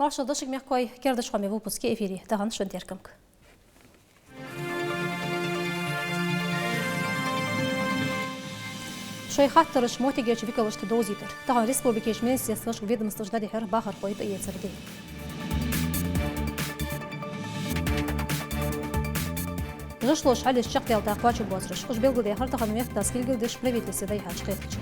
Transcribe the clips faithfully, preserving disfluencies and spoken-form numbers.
Маршал да шуга, мехкахой, керда хоамий выпуск я эфире. Тахан шун теркамга: шоай хаттараш моттигерча викалашта довзийтар. Тахан республикерча министерствашка, ведомствашка дӀадихьар бахархой тӀаэцара ди. ГӀишлош хьалъеш чакхдаьлча кхоачам боацараш. Уж белгалдаьхар тахан мехкдас кулгалдеш правительстве дӀайихьача хетача.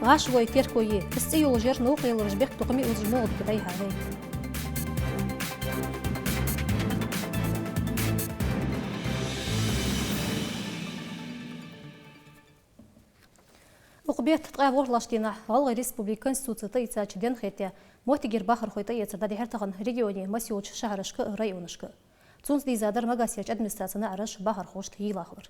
ГӀаш вой, терко е. Из цӀи йолаш яр новкъа лелараш бехктокхаме узаш моллагӀа дӀайихьа вай. Укх бетта ткъаь ворхӀлагӀча дийнахьа ГӀалгӀай Республика Конституци тӀаийцача денна хетаяь, моттигера бахархой тӀаэцар дӀадихьар тахан регионе массайолча шахьарашка а, районашка а. Цунца дийзадар Магасерча администраце наӀараш бахархошта йийлла хилар.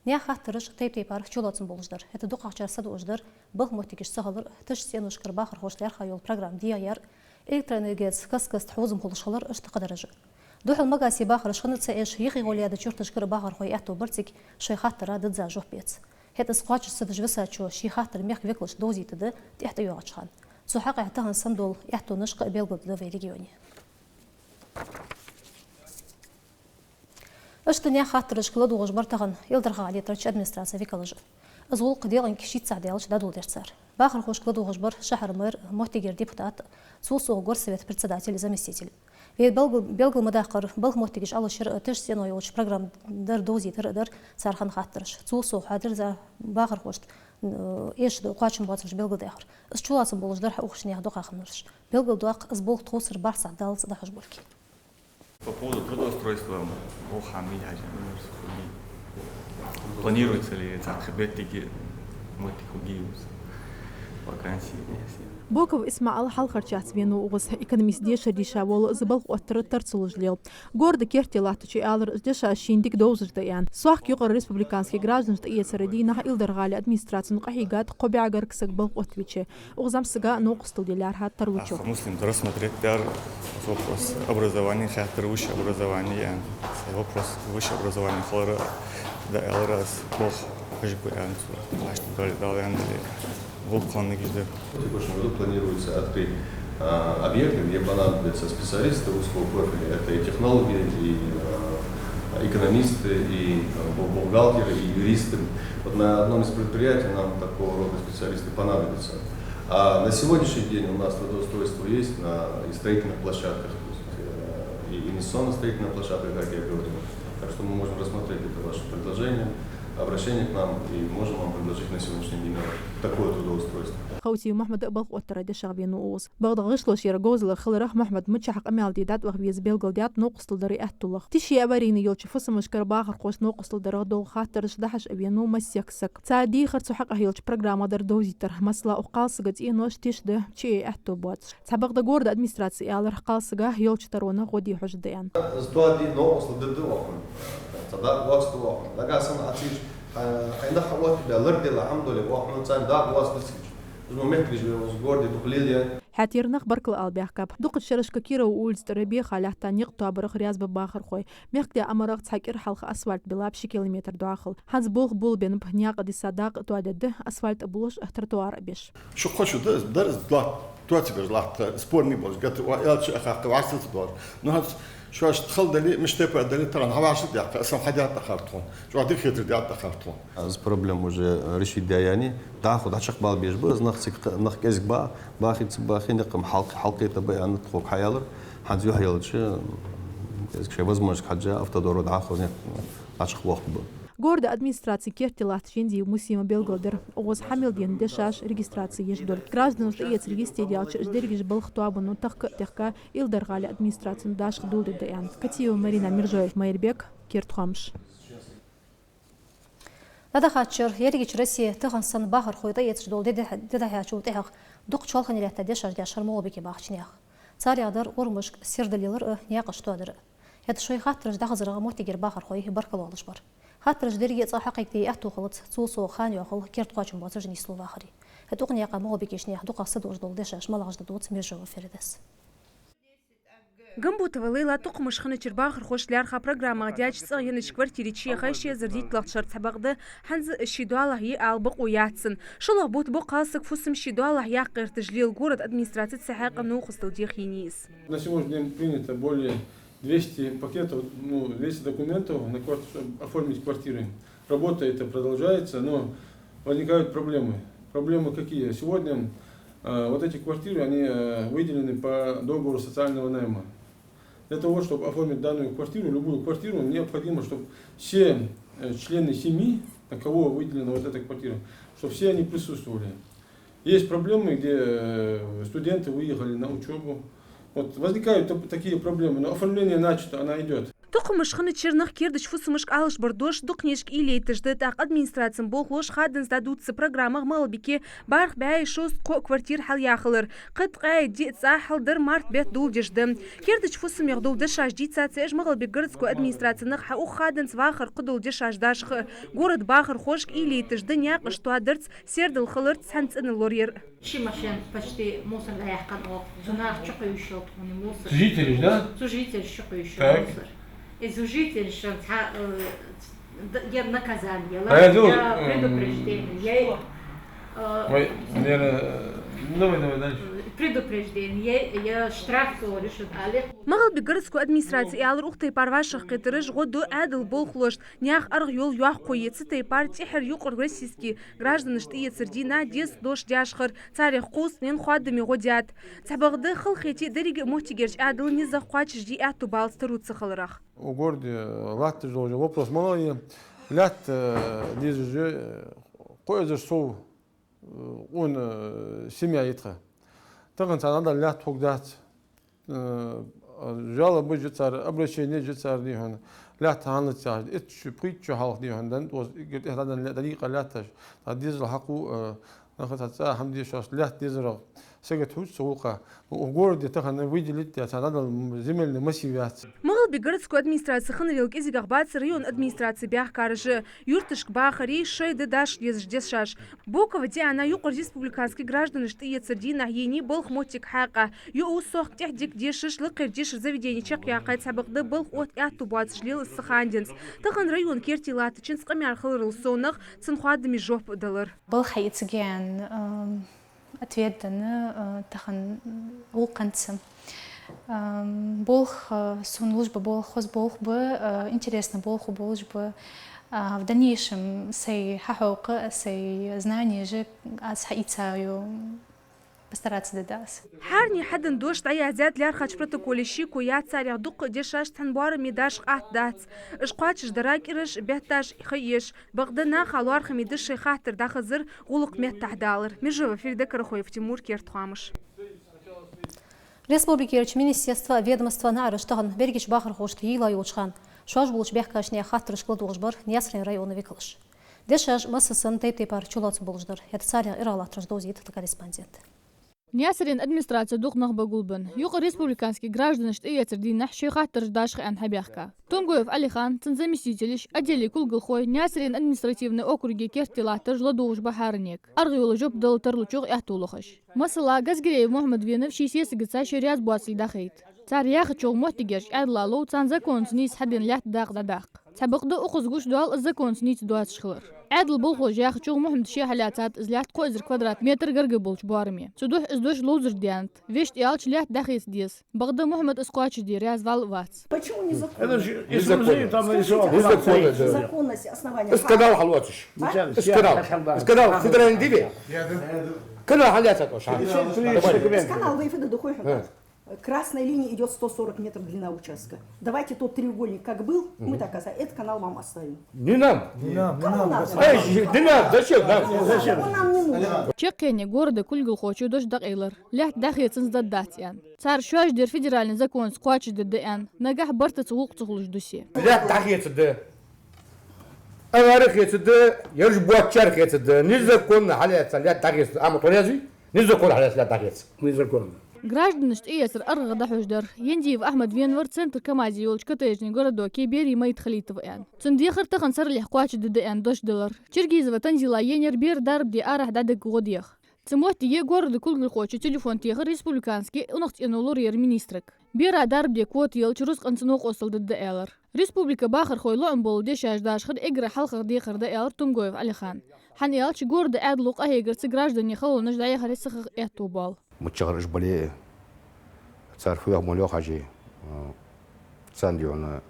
Наьха хаттараш тайп-тайпара чулоацам болаш дар. ХӀаьта дукхагӀчар садуаш дар балха моттигаш ца хилар, тиша цӀеношкара бахархошта лаьрхӀа йола программа дегӀаяр, электроэнергеца каст-каста хьовзам хулаш хилар, иштта кхыдараш а. Духхьал Магасера бахараш хинна ца Ӏеш, юхе гӀолла яьча юрташкара бахархой аьттув бар цига шоай хаттара дизза жоп эца. ХӀаьта из кхоачаш ца деш висачо ший хаттар мехка викалашта довзийтаргда тӀехьа тӀайоагӀача хана. Цу хьакъехьа тахан санна дола аьттонаш кхы а белгалдергда вай регионе. Иштта наьха хаттарашка ладувгӀаш бар тахан Илдарха-ГӀалий тӀарча администраце викалаш а. Из гӀулакх даькъе шийтта сахьат даьлча дӀадоладир цар. Бахархошка ладувгӀаш бар шахьара мэр, моттигера депутат, цул совгӀа горсовета председатель, заместитель. Вай белгал-, белгал ма даккхара, балха моттигаш Ӏалашъяр а, тиша цӀено йолча программа дар довзийтар а дар цар хинна хаттараш. Цул совгӀа хьадир цар бахархошта, м, эшаш да кхоачам боацараш белгалдаьхар. Из чулоацам болаш дар хьаухаш наьха дукхагӀа хиннараш. Белгалдоаккх, из болх тховсара бархӀ сахьат даллалца дӀахьош болга. По поводу трудоустройства, ох, хӀама я хьажа, планируется ли цхьаккха беттиге моттиг хургья вакансии, если. Боков ИсмаӀал хьалхарчарца венав укхаза. Экономист дешар дийша вола из балха оттара тарцалуш лел. Горда керте латтача аьлар, из дешаш шийна дика довзаш да аьнна. Сохка юкъара республикански гражданаш тӀаэцара дийнахьа Илдарха-ГӀалий администрацена къахьийгад кхо бӀаь гаргга саг балха оттавича. Укх зӀамсага новкъостал де лаьрхӀад тара вачо. Ахха Муслим рассмотреть даьр вопрос образования, хаьттар высшее образование, а, вопрос высшее образование хилара да аьлар аз, болх хьожаргва аьнна цо. Аш тӀа Дала аьннадале, гӀулакх хиннаргда. В текущем году планируется открыть, а, объекты, где понадобятся специалисты узкого профиля. Это и технологи, и, а, экономисты, и, а, бу-, бухгалтеры, и юристы. Вот на одном из предприятий нам такого рода специалисты понадобятся. А на сегодняшний день у нас трудоустройство есть на, и строительных площадках, то есть, э, и инвестиционно-строительных площадках, как я говорил. Так что мы можем рассмотреть это ваше предложение, обращение к нам, и можем вам предложить на сегодняшний день такое трудоустройство. Хаутиев Мухьмад а балха оттара дешагӀа венав укхаза. Бакъда гӀишлош яр говзал хиларах Мухьмада мичахьа къамаьл де дӀатӀаваха веза белгалдаьд новкъостал дара аьттув лаха. Тиший аварийни йолча фусамашкара бахархошта новкъостал дарах дола хаттараш дӀахьош а венав массехк саг. Цар дийхар цу хьакъехьа йолча программах дар довзийтар. Масала, укх кхалсага цӀенош тиша да, чуэе аьттув боацаш. Цхьабакъда горда администраце аьлар, кхалсага йолча таронах гӀо де хьожаргда аьнна. Из тоаде новкъостал дергда оаха. Цхьа дакъа воацаргда оаха. Дагахь санна Ӏа ца йиш, хьай, хьай нах хьаоттабаь, ларделла хӀама дале, оаха царна дакъа воацаргда цига. Из мо моттигаш вай укхаза горде дукха лелаяьй. ХӀаьта ер нах баркал ала баьхкаб. Дукхача шерашка киров улица тӀара беха лаьтта никъ тоабарах раьза ба бахархой. Мехкдаь амарах цхьа кӀира хьалха асфальт биллаб ши километр дӀоахал. ХӀанз болх болабеннаб, наькъа диса дакъа а тоадергда, асфальт а булаш, тротуар а беш. Шу кхо шу да, дар из латт, тоцабеш латт, спорни болаш, гатар, ва, аьлча а хаккха, вӀашагӀтоха долаш. Ну, хӀанз шоашта хала дале, мишта тайпара дале, тахан хьавӀашагӀтоха, аса хьадийтар тхона. ЧӀоагӀа дика хетар даьд тхона. Из проблема уже решить даь яьннай, дӀахо дӀачакхбала безаш ба, из нах цига, нах кӀезига ба, бахе ца бахе, никъ-м хьалкх-, хьалкхетаргба аьнна тхога хьаяьлар. ХӀанз юхь елча, кӀезига шоай возможностега хьежжа, автодоро дӀахо из никъ дӀачакхбоахаргба. Горда администраце керте латтача Яндиев Мусима белгалдир, укхаза хьа мел дена дешаш регистраце еш долга. Гражданаш тӀаэцар йисте даьлча, уж дерригаш балха тоабано тахка а техка, Илдарха-ГӀалий администрацена дашха доладергда аьнна. Катиева Марина, Мержоев Майрбек, «Керда хоамаш». ДӀадахача шера ерригача Россе тахан санна бахархой тӀаэцаш дола ди дӀа-, ди дӀахьочул тӀехьагӀа дукха чоалхане лаьтта дешаш даьшар МагӀалбике бахача наьха. Царех дар ормашка сердал лелар а, наькъаш тоадар а. ХӀаьта шоай хаттараш дӀахазарах моттигера бахархой баркал оалаш бар. Хаттараш деррига а цкъа хьакхайкаде аьттув хилац, цул совгӀа хана йоахал керда кхоачам боацараш нийслу вахаре. ХӀаьта укх наькъа МагӀалбикерча наьха дукхагӀа садуаш дола дешаш малагӀаш да дувц Мержоева Фирдавса. Гамбутова Лейла тукхамаш хиннача бахархошта лаьрхӀа программах даьча цӀагӀа еннача квартире чу яха ши эзар дийтталагӀча шера цхьабакъда хӀанз а ший доалахьа я ала бокъо яц цун. ШоллагӀа бутт ба кхалсага фусам ший доалахьа яккха гӀерташ лела, город администраце цу хьакъехьа новкъостал дехийна из. На сегодняшний день принято более двести пакетов, ну, двести документов на кварт-, чтобы оформить квартиры. Работа эта продолжается, но возникают проблемы. Проблемы какие? Сегодня, э, вот эти квартиры, они, э, выделены по договору социального найма. Для того, чтобы оформить данную квартиру, любую квартиру, необходимо, чтобы все, э, члены семьи, на кого выделена вот эта квартира, чтобы все они присутствовали. Есть проблемы, где, э, студенты выехали на учёбу. Вот возникают та-, такие проблемы, но оформление начато, она идёт. Тукхамаш хиннача нах кердача фусамашка Ӏалашбар дош дукха нешка уйла йийташ да, тӀаккха администраце болхлоша хаддаза дӀадувцача программах МагӀалбике бархӀ бӀаь шовзткъа кхоъ квартира хьалъяхалар. Кхы ткъаь диъ цӀа хьалдар март бетта доладеш да. Кердача фусамех дола дешаш дийцача, уж МагӀалбика городской администраце нах хьаухаш хаддаза вахар кхы дола дешаш дашха. Город бахархошка уйла йийташ да наькъаш тоадарца, сердал хиларца цхьан цӀенна лораяр. Ши машен почти мусор дӀаяьккхай оаха. Цу наха чукхуьйсуш яр тхона мусор. Цу жителаш, да? Цу жителаш чукхуьйсуш яр мусор. Так. Из цу жителашта цхьа, э, д-, я наказание, я предупреждение, я, э, Ой, наверное, э, давай, давай дальше. Предупреждение, я, я штраф, говорю, что дали. МагӀалбика городской администраце аьлар, укх тайпара вӀашагӀкхетараш гӀо ду Ӏаьдала болхлошта наьха аргӀа йола йоккхо е цу тайпара тӀеххьара юкъара российски гражданашта тӀаэцара дийнахьа дезткъа дош дешхар, царех кховзткъанена хоадаме гӀо даьд. Цхьабакъда халахете деррига а моттигерча Ӏаьдала низах кхоачашде аьттув баллац таро ца хиларах. У городе латташ дола вопрос малагӀа я, лаьтта, э, дезаш я, э, кхо эзар сов, э, къона, э, семья я тха. Тахан царна дӀадала лаьтта хургдац. Э, жалобаш я цар, обращенеш я цар, дий хьона, лаьтта хӀанз цхьа итт шу, пхийтта шу хьалха, дий хьона, дан, оз игар тӀехьа дӀадан ле-, дӀадийкъа лаьтташ. Цхьа дезал хьакху, э, нах цхьа цӀа хӀама дешаш, лаьтта дезарах сагот хьуц цу гӀулакха. Ну, у городе тахан выделить даь цхьа дӀадала земельный массив яц. МагӀалбика городской администраце хиннарел кӀезигагӀа бац района администраце баьхкараш а. Юрташка бахаре шоай да дашха дезаш дешаш. Бокова Диана юкъара республикански гражданашта тӀаэцара дийнахьа енай балха моттиг хьакъехьа. Юа сох тӀехдика дешаш, лакхера дешара заведени чакхъяккхай, цхьабакъда балха отта аьттув боацаш лел из цу хана денз. Тахан района керте латтачунца къамаьл хиларал совнагӀа цунна хоадаме жоп а далар. Балха хьаэца гаьна, ам, ответ дена, а, тахан гӀулакхаца. Ам, болх, а, сона луш ба болх хоза болх ба, а, интересни болх болаш ба. А, в дальнейшем сай хьахьокха, сай знанеш аз хьаийца постараться де деза. ХӀаране хьадена дош дӀаяздаьд лаьрххӀача протоколе шеко яц, царех дукха дешаш цхьан боараме дашха атта дац. Уж кхоачашдара кӀираш, бетташ ха еш, бакъда наха лоархӀаме да шоай хаттар дӀахазар, гӀулакх меттахь далар. Мержоева Фарида, Карахоев Тимур, «Керда хоамаш». Республикерча министерства, ведомства наӀараш тахан берригача бахархошта йийла йолча хана шоаш болча бехкача наьха хаттарашка ладувгӀаш бар Наьсарен района викалаш. Дешаш массаза санна тайп-тайпара чулоацам болаш дар. ХӀаьта царех иралаттараш довзийт тха корреспондента. Наьсарен администраце дукха нах ба гулбенна. Юкъара республикански гражданашта тӀаэцара дийнахьа шоай хаттараш дашха аьнна хьабаьхка Тунгоев Ӏалихан, цун заместителаш, отделий кулгалхой, Наьсарен административни округе керте латтараш ладувгӀаш ба хӀаранега. АргӀа йола жоп дала тарлучох аьттув лохаш. Масала, Газгиреев Мухьмад венав ший сесагаца шоай раьза боацалга дӀахайта. Цар яхачох моттигерча Ӏаьдала лов царна законаца нийса хьадена лаьтта дакъа дӀадаккха. Цхьабакъда укхаза гуш дола из законаца нийса доацаш хилар. Ӏаьдала болхлоша яхачох, Мухьмада ше хьалаьцад из лаьтта кхо эзар квадрат метр гаргга болча боараме. Цудухьа из дош ловзаргдаьннад. Вешта аьлча, лаьтта дӀахеца деза. Бакъда Мухьмада из кхоачашде раьза вала а вац. Почему незаконно? Это же, если музей там нарисован. Незаконно, да. Законность, основание. Из канал хьалоацаш. А? Из канал. Из канал федеральный диве. Канал хьалаьцад оаш. Из канал вы фида духой хьу. Красной линией идёт сто сорок метров длина участка. Давайте тот треугольник, как был, мы так оставим. Этот канал вам оставим. Не нам. Не нам, не нам. Канал нам. Эй, не нам, зачем нам? Зачем? Он нам не нужен. Чакхъяьннай города кулгалхочо дош дӀакъайлар. Лаьтта дӀахецанза даргдац аьнна. Цар шоаш дер федеральни законаца кхоачашдергда аьнна. Нагахьа бартаца гӀулакх ца хулаш дусе. Лаьтта дӀахецаргда. Авари хецаргда, ераш боацачар хецаргда. Незаконно хьалаьца лаьтта дӀахецаргда. Амма тхо раьза вий? Незаконно хьалаьца лаьтта дӀахеца. Незаконно. Гражданашта тӀаэцар аргӀагӀа дӀахьош дар. Яндиев Ахьмада венавар центр КамАЗе йолча коттеджни городо кхы берий майда хилийтав аьнна. Цун дехар тахан сарралехь кхоачашдергда аьнна дош далар. Чергизова Танзила енаяр бера дарба де арахьа дӀадига гӀо деха. Цу моттиге города кулгалхочо телефон техар республикански унахцӀено лораяра министрага. Бера дарба де квота елча рузкъанца новкъостал дергда аьлар. Республика бахархой лоӀам бола дешаш дашхар эггара хьалхагӀа декхар да аьлар Тумгоев Ӏалихана. ХӀана аьлча города Ӏаьдало къахьегарца граждане халонаш дӀаяхаре сахах аьттув боал. Миччахьара уж бале а, цар фу йоах ма лоха хьажи, а, царна дий хьона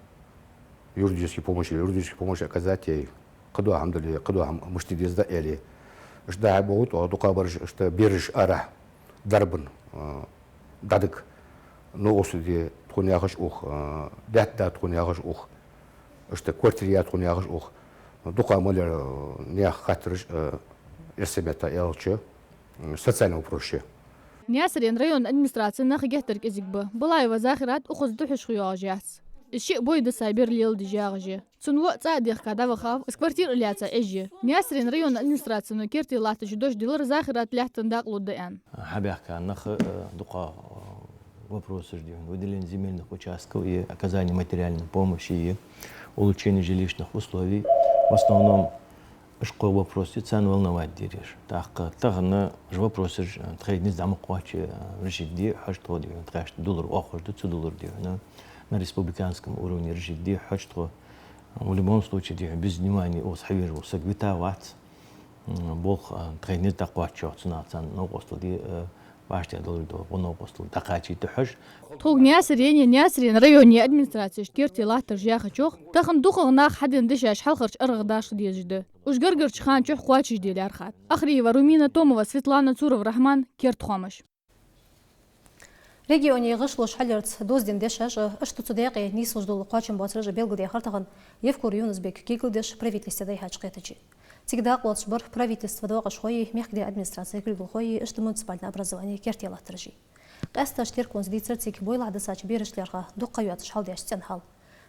юридически помощь, юридически помощь оказать яй, кхыдола хӀама дале, кхыдола хӀама мишта де деза да аьле. Иштта дӀа-хьа боху тӀо дукхагӀбараш, иштта бераш арахьа дарбан, а, дӀадига. Новкъостал де тхона яхаш ух, а, даьтта да тхона яхаш ух, иштта квартира я тхона яхаш ух. Дукха ма лер, а, наьха хаттараш, а, эрсий метта аьлча, социальный вопрос я. Наьсарен района администраце нах геттара кӀезига ба. Балаева Захират укхаза духьашха йоагӀаш яц. Из шиъ бой дисса бер леладеш ягӀаш я. Цун воӀ цӀа а дехка дӀавахав, из квартира а лаьца Ӏеш я. Наьсарен района администрацено керте латтача дош диллар Захирата лаьттан дакъа лургда аьнна. Хьабаьхка нах, э, дукха, э, вопросаш дий хьона: выделение земельных участков и оказание материальной помощи и улучшение жилищных условий. В основном уж кхо вопрос я царна волновать дераш. ТӀаккха тахан уж вопросаш, э, тхоай низ дӀа ма кхоачча, э, решить де хьож тхо дий хьона, тхоашта дулар оаххаш да, ца дулар дий хьона, на республиканском уровне решить де хьож тхо. В любом случае дий хьона, без внимания укхаза хьавеш вола саг вита вац. М, болх, а, тхоай низ дӀакхоаччох цунах царна новкъостал де, а, башха долаш дола гӀо-новкъостал дӀакхачийта хьож. Тхога Наьсарене, Наьсарен районе администрацешта керте латтараш яхачох, тахан дукхагӀа наха хьадена дешаш хьалхарча аргӀагӀа дашха дезаш да. Уж гаргарча хана чухь кхоачашде лаьрхӀад. Ахриева Румина, Томова Светлана, Цуров Рахьман, «Керда хоамаш». Регионе гӀишлош хьалъярца дозаденна дешаш а, иштта цу даькъе нийслуш дола кхоачамбоацараш а белгалдаьхар тахан Евкуров Юнус-Бека кулгалдеш правительстве дӀайихьача кхетаче. Цига дакъа лоацаш бар правительства доакъашхои, мехкдаь администраце кулгалхои, иштта муниципальни образоване керте латтараши. Къаьстта теркамца дийцар цига бойлахьа дисача берашта лаьрхӀа дукха ха йоацаш хьалдеш цӀена хьал.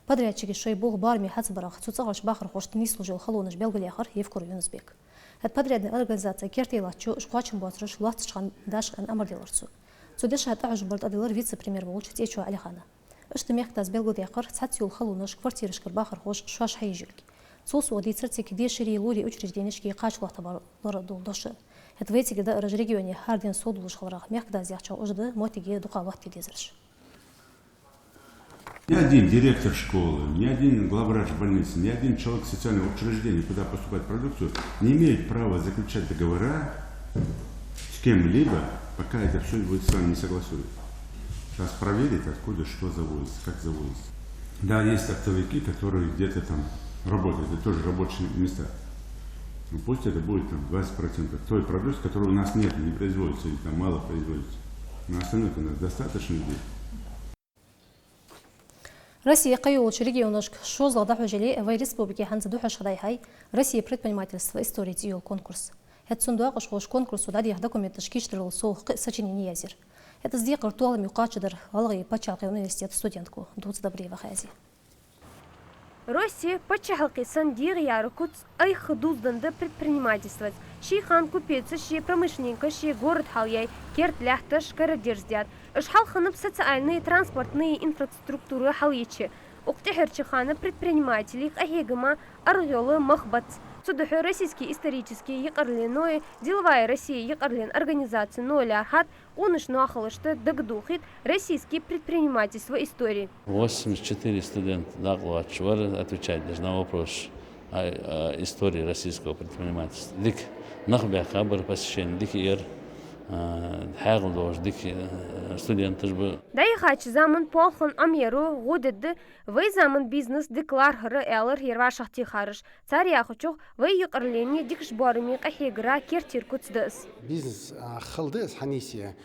Подрядчикий шоай болх бараме хьацабарах цу цӀагӀарча бахархошта нийслуш йола халонаш белгалъяьхар Евкуров Юнус-Бека. ХӀаьта подрядни организаце керте латтачо уж кхоачамбоацараш лоацача хана дашха аьнна амар делар цо. Цу дешах тӀахьожабар тӀадиллар вице-премьер волча ЦӀечой Ӏалихана. Иштта мехкдас белгалдаьккхар цхьацца йола халонаш квартирашкара бахархоша шоаш хьаеш йолга. Цул совгӀа дийцар цига дешареи лорий учрежденешкеи кхача лоаттабар лораду дош. ХӀаьта вай цига даараш регионе хӀара ден совдоалаш хиларах мехкдас яхачох уж да моттиге дукха лоаттаде дезараш. Ни один директор школы, ни один главврач больницы, ни один человек социального учреждения, куда поступает продукцию, не имеет права заключать договора с кем-либо, пока это всё будет с вами не согласуется. Сейчас проверит, откуда что завозится, как завозится. Да, есть оптовики, которые где-то там работают, это тоже рабочие места. Ну, пусть это будет там двадцать процентов той продукции, которой у нас нет, не производится или там мало производится. На остальное-то у нас достаточно людей. Россе кхыйолча регионашка шозлагӀа дӀахьош яле а, вай республике хӀанз духьашха дӀайихьай «Россия предпринимательства истории» цӀи йола конкурс. ХӀаьта цун доакъашхоша конкурсо дӀадеха документаш кийчдарал совгӀа кхы а сочинени язъяьр. ХӀаьта из декхар толам ю кхоачашдар ГӀалгӀай паччахьалкхен университета студентко Дувца Добреева Хазия. Россе паччахьалкхе санна дегӀаяра куц айхха дувзаденна да предпринимательстваца. Ший хана купецаши промышленникаши город хьалъяй, керда лаьтташ карадерзадаьд. Уж хьалхиннаб социальни, транспортни инфраструктура хьалъеча. Укх тӀехьарча хана предпринимателий къахьегама аргӀа йола мах бац. Цудухьа Российски исторически юкъарлено а, Деловая Россия юкъарлен организацино а лаьрхӀад, къонача ноахалашта дагадохийт российски предпринимательства истори. Восемьдесят четыре студента дакъа лоацаш вар, отвечать деш на вопрос о, о истории российского предпринимательства. Дика нах баьхкабар, посещени дика яр, а, хьаькъал долаш дика, а, студенташ ба. ДӀаяхача заман полхана Ӏомаяро гӀо дергда вай заман бизнес дика лархӀара, аьлар ер вӀашагӀ техараш. Цар яхачох, вай юкъарлене дикача боараме къахьегара керттера куц да из. Бизнес, а, хала да из хьанийсе.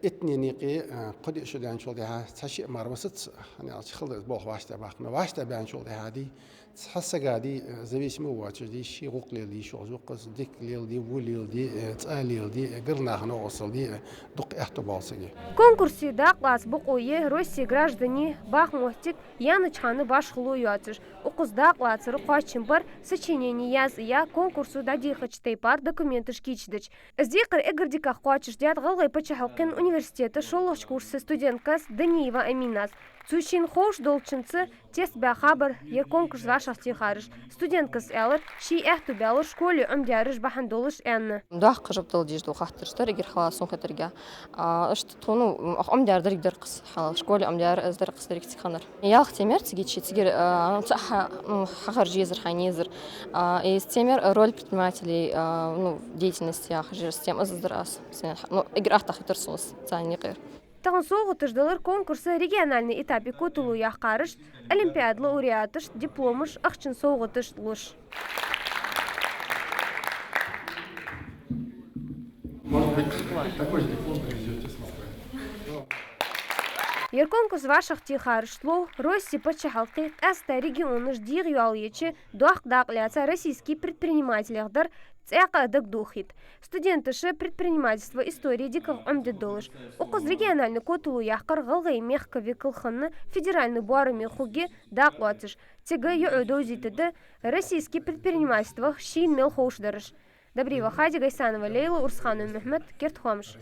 Иттанена юкъе, а, кхо-диъ шу даьнначул тӀехьагӀа цхьа-шиъ мара висац, хӀана аьлча хала да из болх вӀаштӀехьа баккха. ВӀаштӀехьа баьнначул тӀехьагӀа дий, цхьа сага дий, а, зависимо воацаш дий, ший гӀулакх леладе, ший гӀулакхаца дика леладе, ву леладе, цӀа леладе, гаргара наха новкъостал де, дукха аьттув боал сага. Конкурсе дакъа лаца бокъо я Россе граждане баха моттиг яьннача хана башхало йоацаш. Укхаза дакъа лацар кхоачам бар сочинени язъяь, конкурсо дӀадехача тайпара документаш кийчдеча. Из декхар эггара дикагӀа кхоачашдаьд ГӀалгӀай паччахьалкхен университета шоллагӀча курса студенткас Даниева Аминас. Цу шийна ховш долчунца тест баьха бар ер конкурс вӀашагӀтехараш. Студентка аьлар, ший аьттув баьлар школе Ӏомадаьраш бахьан долаш аьнна. Доккха жопа дала дезаш дола хаттараш дар эггара хьалха сона хетарга. А, иштта тхона, м, Ӏомадаьр деррига дар-кх из, хьалха школе Ӏомадаьр из дар-кх из деррига цига хиннар. Ялх тема яр цига, цига, а, цу хьа-, м, хьахержа езар, хьайна езар. А, из тема яр роль предпринимателей, а, ну, в деятельности яхаш яр из тема, из дар аз. Сен хьа-, ну, эггара аттагӀа хетар сона из, царна юкъера. Тахан совгӀаташ далар конкурса региональни этапе котало яьккхарашта, олимпиада лауреаташта дипломаш, ахчан совгӀаташ луш. Может быть, такой же диплом привезёте с Москвы. Ер конкурс вӀашагӀтехарашта лов Россе, паччахьалкхе, къаьстта регионаш дегӀайоалаеча, доккха дакъа лаьца российски предпринимателех дар, цӀаькха а дагадохийта. Студенташа предпринимательство истори дикагӀа Ӏомадергдолаш. Укхаза региональни котало яьккхар ГӀалгӀай мехка викал хинна федеральни боараме хургья дакъа лоацаш. Цига юкъе довзийтаргда российски предпринимательствах шийна мел ховш дараш. Добриева Хади, Гайсанова Лейла, Урусханов Мухьмад, «Керда хоамаш».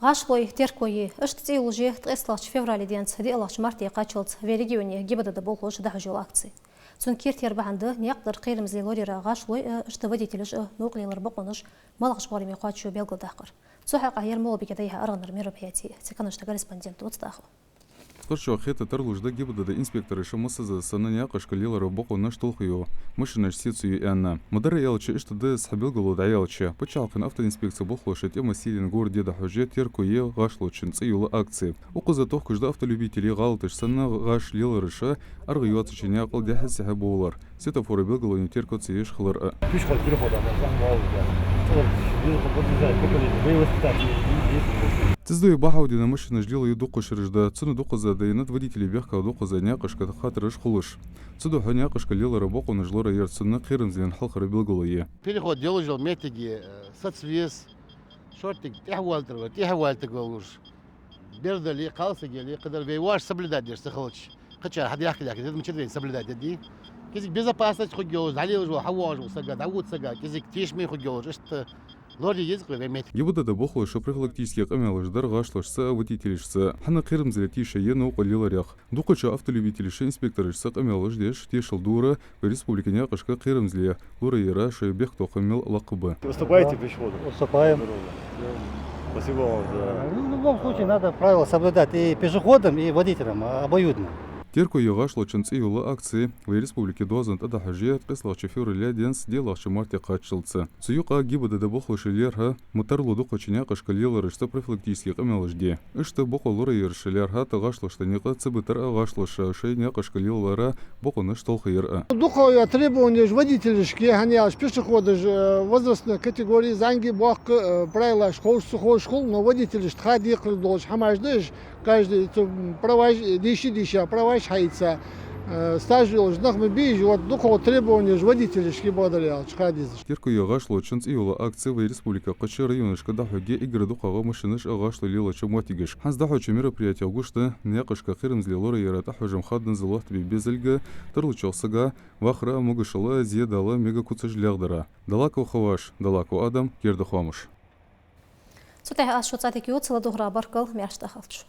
ГӀашлои теркои, иштта цӀи йолаш я ткъесталагӀча феврале денз диълагӀча марте кхаччалца вай регионе ГИБДД болхлоша дӀахьош йола акци. Цун керттера бахьан да наькъа тӀара кхерамзле лораяра гӀашлой а, иштта водителаш а новкъа лелара бокъонаш малагӀча боараме кхоачаш я белгалдаккхар. Цу хьакъехьа ер МагӀалбике дӀайихьа аргӀанара мероприяти цига хиннача корреспондента Уцтахов. Цкъарчоа хетта тарлуш да ГИБДД инспектораша массаза санна наькъашка лелара бокъонаш толхаеш, машинаш сецаю аьнна. Ма дарра аьлча, иштта да из хьабелгало дӀаяьлча. Паччахьалкхен автоинспекце болхлоша тӀема сийленна горде дӀахьош я теркои гӀашлочун цӀи йола акци. Укхаза тохкаш да автолюбителий гӀалаташ санна гӀаш лелараша аргӀа йоацача наькъал дехьа-сехьа бовлар. Светофора белгалонеи терко ца еш хилар а. Пешеходный переход, а там вал, да. Цо дизайн, подъезжает, по колее, боевой испытатель, и есть. Цу духьа бахьан дина машинаш лелаю дукха шераш да, цунна дукхаза дайнад водителий бехка дукхаза наькъашка хатараш хулаш. Цудухьа наькъашка лелара бокъонаш лораяр цунна кхерамзлен хьалхара белгало я. Переход йолаш йола моттиге, э, сацвес, шортига тӀехвалийтар вар, тӀехвалийтаргволаш. Бердале, кхалсагеле, кхыдар вай воаш соблюдать деш ца хилча, кхычар хьадаьхкалехка, деза мичара вайна соблюдать де дий. КӀезига безопасность хургйолаш, дӀалелаш вола, хьавоагӀаш вола сага, дӀавода сага, кӀезига тешаме хургйолаш, иштта лорае еза-кх вай метте. ГИБДД болхлоша профилактически къамаьлаш дар гӀашлошца а, водителашца а. ХӀана кхерамзле тийша я новкъа леларех? Дукхача автолюбителаша инспекторашца къамаьлаш деш тешал дора, вай республике наькъашка кхерамзле лораяра шоай бехктокхам мел лакхбаь. Уступаете пешеходам? Уступаем. Спасибо вам за... Ну, в любом случае, надо правила соблюдать и пешеходам, и водителям, а, обоюдно. Теркои гӀашлочун цӀи йола акци вай республике доазон тӀа дӀахьош я ткъесталагӀча феврале денз диълагӀча марте кхаччалца. Цу юкъа ГИБДД болхлоша лаьрхӀа ма тарлу дукхача наькъашка леларашца профилактически къамаьлаш де. Иштта бокъо лораераш лаьрхӀад гӀашлошта никъ ца битар а, гӀашлоша шоай наькъашка лелара бокъонаш толхаяр а. Дукха я требованеш водителашка, хӀана аьлча пешеходаш, э, возрастной категори, зӀамига, боккха, э, правилаш ховш, ца ховш хул, но водителашта ха декхар долаш хӀамаш да уж, каждый цу праваш, дийша-дийша праваш хьаийца, э, стаж йолаш нах ма бий уж, вот дукха требованеш водителашка бадар аьлча ха дезаш. Теркои гӀашлочун цӀи йола акци вай республика кхыча районашка дӀахьоргья эггара дукхагӀа машинаш а, гӀашлой лелача моттигашка. ХӀанз дӀахьоча мероприятех гуш да наькъашка кхерамзле лораяра тӀахьожам хаддаза лоаттабе безалга тарлучох сага вахара, могашала, зе дала мега куцаш лехдара. Далаков Хаваж, Далаков Адам, «Керда хоамаш». Цу тӀа аз шуца дика йоацаш ладувгӀар, баркал, маьрша тӀахилда шо.